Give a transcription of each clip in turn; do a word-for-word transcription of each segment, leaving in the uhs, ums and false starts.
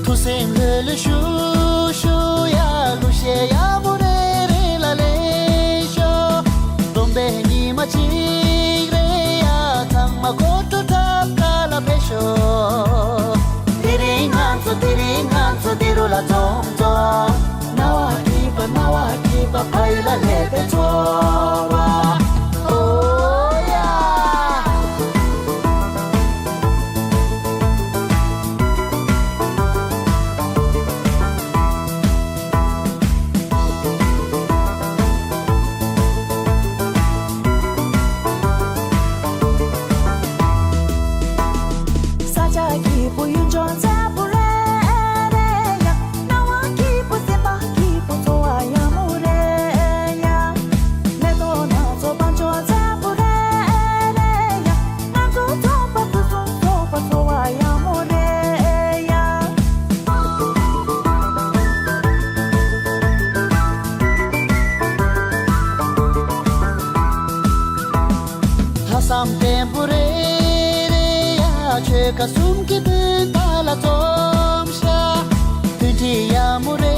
ཐུགས་སེམས་ལྷོད་ལྷོད་ཤུགས་ཤུགས་ཡ། གླུ་གཞས་ཡག་མོ་རེ་རེ་ལ་ལེགས་ཤོག་སྡོམ་པའི་ཉི་མ་གཅིག་རེ་ཡ། ཚང་མ་གོ་ཐོས་ཐབས་དཀའ་ལ་ཕེབས་ཤོག་དེ་རིང་ང་ཚོ་དེ་རིང་ང་ཚོ་འདི་རུ་ལ་འཛོམས་འཛོམས། རྣ་བ་སྐྱིད་པ་རྣ་བ་སྐྱིད་པ་ཕ་ཡུལ་ལ་སླེབས་པའི་ཚོར་བ། ཨོ་ཡ། ས་ཆ་སྐྱིད་པོ་ཡུལ་ལྗོངས་མཛེས་པོ་རེད་རེད་ཡ། སྣང་བ་སྐྱིད་པོ་སེམས་པ་སྐྱིད་པོ་འཚོ་བ་ཡག་མོ་རེད་ཡ། མེ་ཏོག་སྣ་ཚོགས་དཔལ་འབྱོར་མཛེས་པོ་རེད་རེད་ཡ། ང་ཚོ་ཚོགས་པ་ཕུན་སུམ་ཚོགས་པ་འཚོ་བ་ཡག་མོ་རེད་ཡ། ལྷག་བསམ་བརྟན་པོ་རེ་རེ་ཡ། ཆོལ་ཁ་གསུམ་གྱི་བོད་པ་ལ་འཛོམས་ཤག་མཐུན་སྒྲིལ་ཡག་མོ་རེ་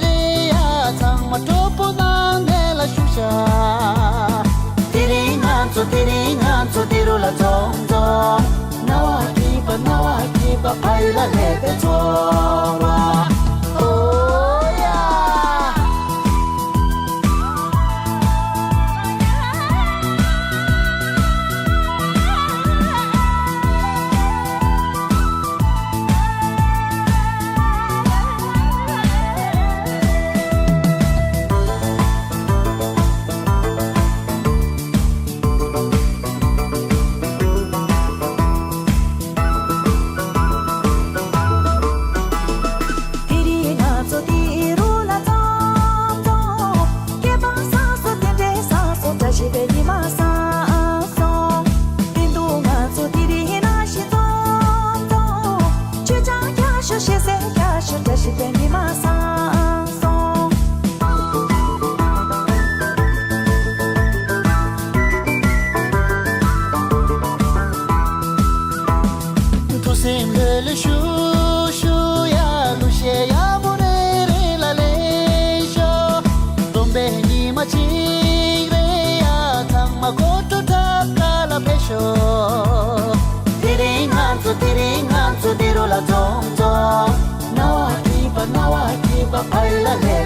རེ་ཡ། ཚང་མ་སྤྲོ་པོ་ངང་ནས་ལ་བཞུགས་ཤག་དེ་རིང་ང་ཚོ་དེ་རིང་ང་ཚོ་འདི་རུ་ལ་འཛོམས་འཛོམས། རྣ་བ་སྐྱིད་པ་རྣ་བ་སྐྱིད་པ་ཕ་ཡུལ་ལ་སླེབས་པའི་ཚོར་བ། ཨོ་ཡ། དེ་རིང་ང་ཚོ་འདི་རུ་ལ་འཛོམས་འཛོམས། སྐྱེ་བ་སངས་སོང་རྟེན་འབྲེལ་བཟང་སོང་བཀྲ་ཤིས་པའི་ཉི་མ་བཟང་སོང་། བདེན་དུ་ང་ཚོ་དེ་རིང་ནང་བཞིན་འཛོམས་འཛོམས། མཆོད་ཆང་རྒྱག་ཤོག་ཞལ་ཟས་རྒྱག་ཤོག་བཀྲ་ཤིས་པའི་ཉི་མ་བཟང་སོང་། ཐུགས་སེམས་ལྷོད་ལྷོད་ཤུགས་ཤུགས་ཡ། གླུ་གཞས་ཡག་མོ་རེ་རེ་ལ་ལེགས་ཤོག་སྡོམ་པའི་ཉི་མ་གཅིག་རེ་ཡ། ཚང་མ་གོ་ཐོས་ཐབས་དཀའ་ལ་ཕེབས་ཤོག་དེ་རིང་ང་ཚོ་དེ་རིང་ང་ཚོ་འདི་རུ་ལ་འཛོམས་འཛོམས། རྣ་བ་སྐྱིད་པ་རྣ་བ་སྐྱིད་པ་ཕ་ཡུལ་ལ་སླེབས།